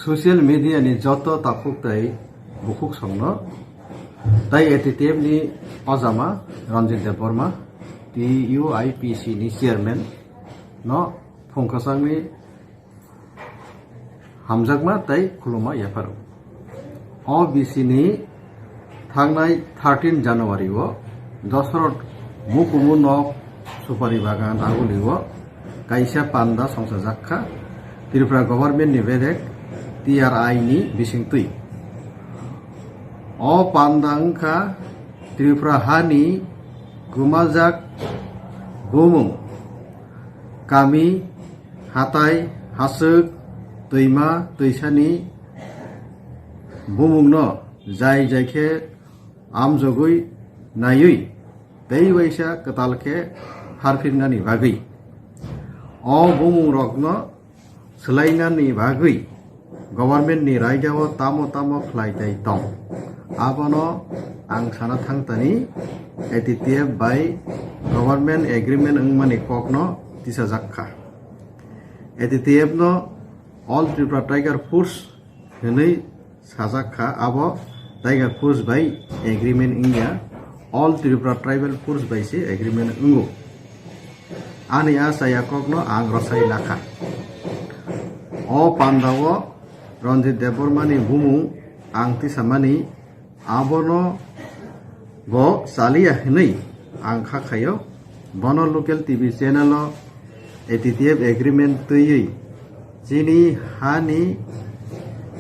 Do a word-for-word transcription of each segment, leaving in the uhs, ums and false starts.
Social media ni joto takhuk tai bukhuk songno tai A T T F ni ojama Ranjit Debbarma, T U I P C ni chairman no phung kwchangni hamjakma tei khuluma yapharo. O B C ni thangnai thirteen January o Dosrot Mukumu nok Supari Bagan Aguli o kaisa panda songchajak kha Tripura government ni bedek T R I ni bisingtwi. O panda wngkha Tripura hani kwmajak bumung, kami, hatai, haswk, twima, twisani bumungno jai jai khe amjogwi naiwi tei waisa kwtal khe pharphirnani bagwi. O bumungrokno swlainani bagwi government ni raida o tamo tamo khlai tai tong, abono ang sana thangtani A T T F bai government agreement wngmani kokno tisajak kha. A T T F no All Tripura Tiger Force hwnwi sajak kha, abo Tiger Force bai agreement wngya, All Tripura Tribal Force bai se agreement wngo. Ani a chaya kokno ang rwchai lakha. O pandao Ranjit Debbarma ni bumung ang tisamani abono bo chaliya hwnwi ang kha khaio. Bono local T V channel o A T T F agreement twiwi chini hani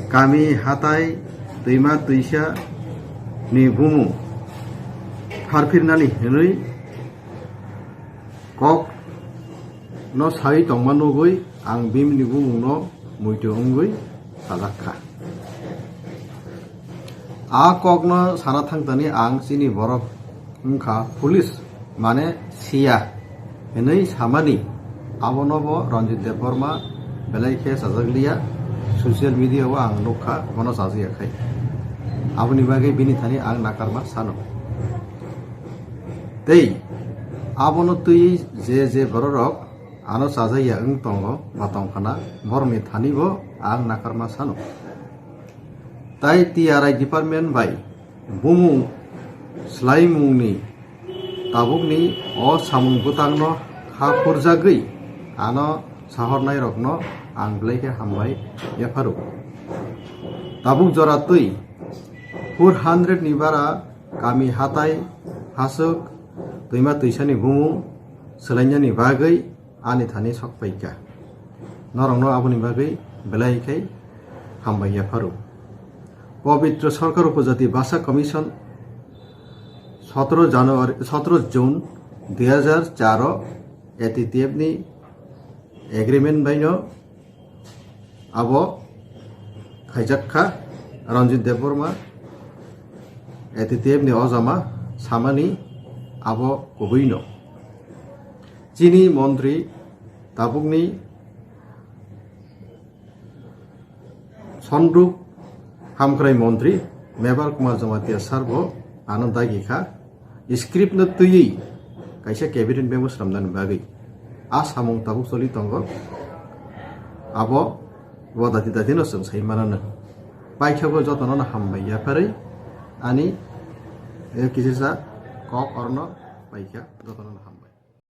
kami hatai twima twisa ni bumung pharphirnani hwnwi kok no sai tongma nugwi ang bini bumung no muitu wngwi salak kha. A kokno sana thangtani ang chini borok wngkha police mane siya hinwi samani, abono bo Ranjit Debbarma belai khe chajakliya, social media o ang nukha bono chajakya khai, aboni bagwi bini thani ang nakarma sano. Tei abono twi je je bororok ano chajakya wng tongo ba tongkhana, borokni thani bo ang nakarma sano. Tai T R I department bai bumung swlaimungni tabukni o samung bwtangno kha khurjagwi ano sahornairokno ang belai khe hambai yapharo. Tabuk jora twi four hundred ni bara kami hatai, haswk, twima twisani bumung swlainyani bagwi ani thani sok phaikha. Norokno aboni bagwi belai khe hambai yapharo. Pobitro Sorkar Upojati Basa Commission sotoro January, sotoro June dui hajar char o A T T F ni agreement baino abo khaijak kha. Ranjit Debbarma A T T F ni ojama samani abo kubui no. Chini montri tabukni Sonruk Hamkrai Montri Mebar Kumar Jamatia sir bo ano dagi kha script no twiwi kaisa cabinet memo swnamnani bagwi. A samung tabuk choli tongo, abo bo dati dati no chwng sai manano. Paikha bo jotono no hambai yapharwi ani kisisa kok orno paikha jotono no hambai.